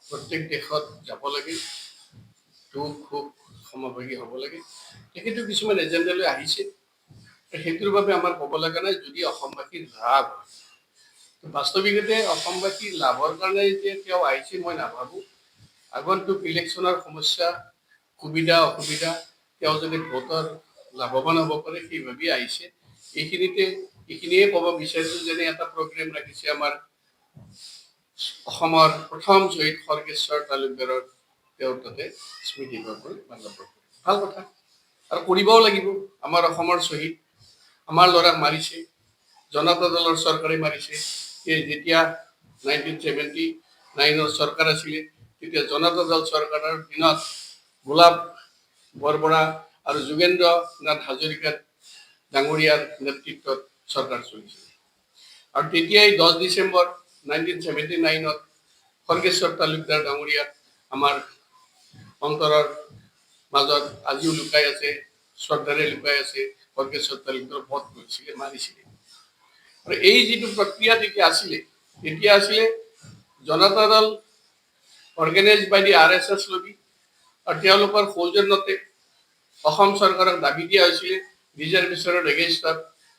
প্ৰত্যেক দেশত যাব লাগে, দুখ সুখ সমভাগী হ'ব লাগে। তেখেতেও কিছুমান এজেণ্ডা লৈ আহিছে। সেইটোৰ বাবে আমাৰ ক'ব লগা নাই, যদি অসমবাসীৰ লাভ হয়। বাস্তৱিকতে অসমবাসীৰ লাভৰ কাৰণে যে তেওঁ আহিছে, মই নাভাবোঁ। আগন্তুক ইলেকশ্যনৰ সমস্যা, সুবিধা অসুবিধা, তেওঁ যদি ভোটৰ লাভৱান হ'ব পাৰে, সেই ভাবি আহিছে। এইখিনিতে এইখিনিয়ে ক'ব বিচাৰিছোঁ, যেনে এটা প্ৰগ্ৰেম ৰাখিছে আমাৰ অসমৰ প্ৰথম শ্বহীদ খৰ্গেশ্বৰ তালুকদাৰৰ, তেওঁৰ তাতে স্মৃতিগ্ৰন্থ মাল্যাৰ্পণ। ভাল কথা আৰু কৰিবও লাগিব। আমাৰ অসমৰ শ্বহীদ, আমাৰ ল'ৰাক মাৰিছে, জনতা দলৰ চৰকাৰে মাৰিছে। এই যেতিয়া 1979ৰ চৰকাৰ আছিলে, তেতিয়া জনতা দল চৰকাৰৰ দিনত গোলাপ বৰবৰা আৰু যোগেন্দ্ৰ নাথ হাজৰিকাৰ ডাঙৰীয়াৰ নেতৃত্বত চৰকাৰ চলিছিল। আৰু তেতিয়াই 10 ডিচেম্বৰ 1979ত খৰ্গেশ্বৰ তালুকদাৰ ডাঙৰীয়াক আমাৰ অন্তৰৰ মাজত আজিও লুকাই আছে, শ্ৰদ্ধাৰে লুকাই আছে। খৰ্গেশ্বৰ তালুকদাৰ বধ কৰিছিলে, মাৰিছিলে। আৰু এই যিটো প্ৰক্ৰিয়া তেতিয়া আছিলে, তেতিয়া আছিলে জনতা দল organise by the RSS lobby। আৰু তেওঁলোকৰ সৌজন্যতে অসম চৰকাৰক দাবী দিয়া হৈছিলে ৰিজাৰ্ভেশ্যনৰ এগেইনষ্টত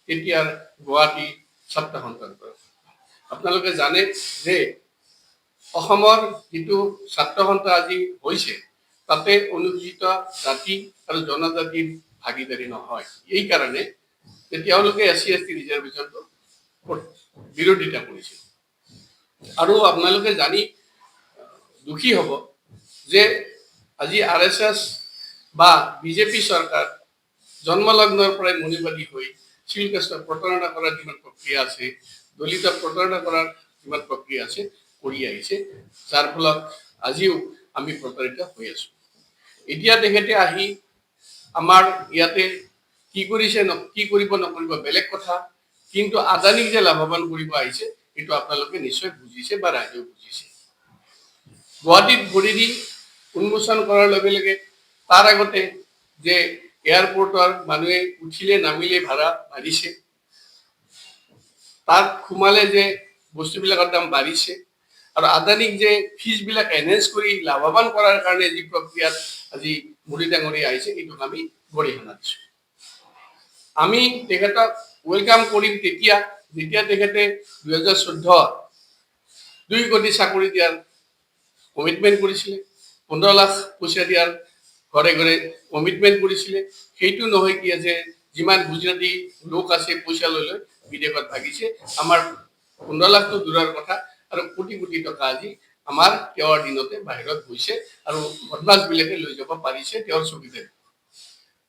তেতিয়াৰ গুৱাহাটী ছাত্ৰ সন্থাৰ পৰা। আপোনালোকে জানে যে অসমৰ যিটো ছাত্ৰ সন্থা আজি হৈছে, তাতে অনুসূচিত জাতি আৰু জনজাতিৰ ভাগিদাৰী নহয়। এইকাৰণে যে তেওঁলোকে এছ চি, এছ টি ৰিজাৰ্ভেশ্যনটো বিৰোধিতা কৰিছিল। আৰু আপোনালোকে জানি দুখী হ'ব যে আজি আৰএছএছ বা বিজেপি চৰকাৰ জন্মলগ্নৰ পৰাই মনুবাদী হৈ চিডিউল কাষ্টক প্ৰতাৰণা কৰাৰ যিমান প্ৰক্ৰিয়া আছে, দলিতক প্ৰতাৰণা কৰাৰ যিমান প্ৰক্ৰিয়া আছে, কৰি আহিছে, যাৰ ফলত আজিও আমি প্ৰতাৰিত হৈ আছো। এতিয়া তেখেতে আহি আমাৰ ইয়াতে কি কৰিছে, কি কৰিব নকৰিব বেলেগ কথা, কিন্তু আদানীক যে লাভৱান কৰিব আহিছে, এইটো আপোনালোকে নিশ্চয় বুজিছে বা ৰাইজেও বুজিছে। গুৱাহাটীত ভৰি দি উন্মোচন কৰাৰ লগে লগে, তাৰ আগতে যে এয়াৰপৰ্টৰ মানুহে উঠিলে নামিলে ভাড়া বাঢ়িছে, তাত সোমালে যে বস্তুবিলাকৰ দাম বাঢ়িছে আৰু আদানীক যে ফিজবিলাক এনহেঞ্চ কৰি লাভৱান কৰাৰ কাৰণে যি প্ৰক্ৰিয়াত আজি মোদী ডাঙৰীয়া আহিছে, এইটোক আমি গৰিহণা দিছোঁ। আমি তেখেতক welcome কৰিম তেতিয়া, যেতিয়া তেখেতে 2014 2 কোটি চাকৰি দিয়াৰ কমিটমেণ্ট কৰিছিলে, 15 লাখ পইচা দিয়াৰ ঘৰে ঘৰে কমিটমেণ্ট কৰিছিলে। সেইটো নহয় কি আছে, যিমান গুজৰাটী লোক আছে, পইচা লৈ লৈ বিদেশত ভাগিছে। আমাৰ 15 লাখটো দূৰৰ কথা, আৰু কোটি কোটি টকা আজি আমাৰ তেওঁৰ দিনতে বাহিৰত গৈছে আৰু বদমাছবিলাকে লৈ যাব পাৰিছে তেওঁৰ চকীদাৰী।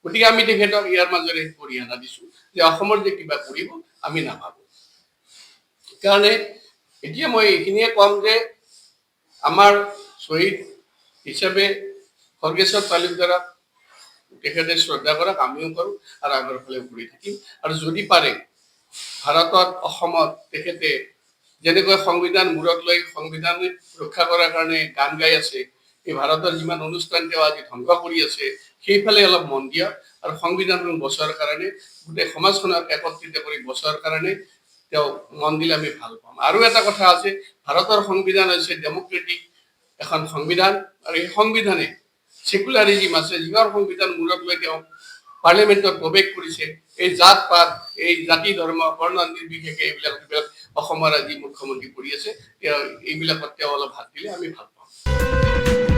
গতিকে আমি তেখেতক ইয়াৰ মাজেৰে গৰিহণা দিছোঁ যে অসমৰ যে কিবা কৰিব আমি নাভাবোঁ। সেইকাৰণে এতিয়া মই এইখিনিয়ে ক'ম যে আমাৰ শ্বহীদ হিচাপে খৰ্গেশ্বৰ তালুকদাৰক তেখেতে শ্ৰদ্ধা কৰক, আমিও কৰোঁ আৰু আগৰ ফালে কৰি থাকিম। আৰু যদি পাৰে ভাৰতত, অসমত তেখেতে যেনেকৈ সংবিধান মূৰত লৈ সংবিধান ৰক্ষা কৰাৰ কাৰণে গান গাই আছে, এই ভাৰতৰ যিমান অনুষ্ঠান তেওঁ আজি ধ্বংস কৰি আছে, সেইফালে অলপ মন দিয়ক আৰু সংবিধানখন বচোৱাৰ কাৰণে, গোটেই সমাজখনক একত্ৰিত কৰি বচোৱাৰ কাৰণে তেওঁ মন দিলে আমি ভাল পাম। আৰু এটা কথা আছে, ভাৰতৰ সংবিধান হৈছে ডেমক্ৰেটিক এখন সংবিধান আৰু এই সংবিধানে ছেকুলাৰিজিম আছে। যিখন সংবিধান মূৰত লৈ তেওঁ পাৰ্লিয়ামেণ্টত প্ৰৱেশ কৰিছে, এই জাত পাত, এই জাতি ধৰ্ম বৰ্ণ নিৰ্বিশেষে এইবিলাক যিবিলাক অসমৰ আজি মুখ্যমন্ত্ৰী কৰি আছে, তেওঁ এইবিলাকত তেওঁ অলপ হাত দিলে আমি ভাল পাম।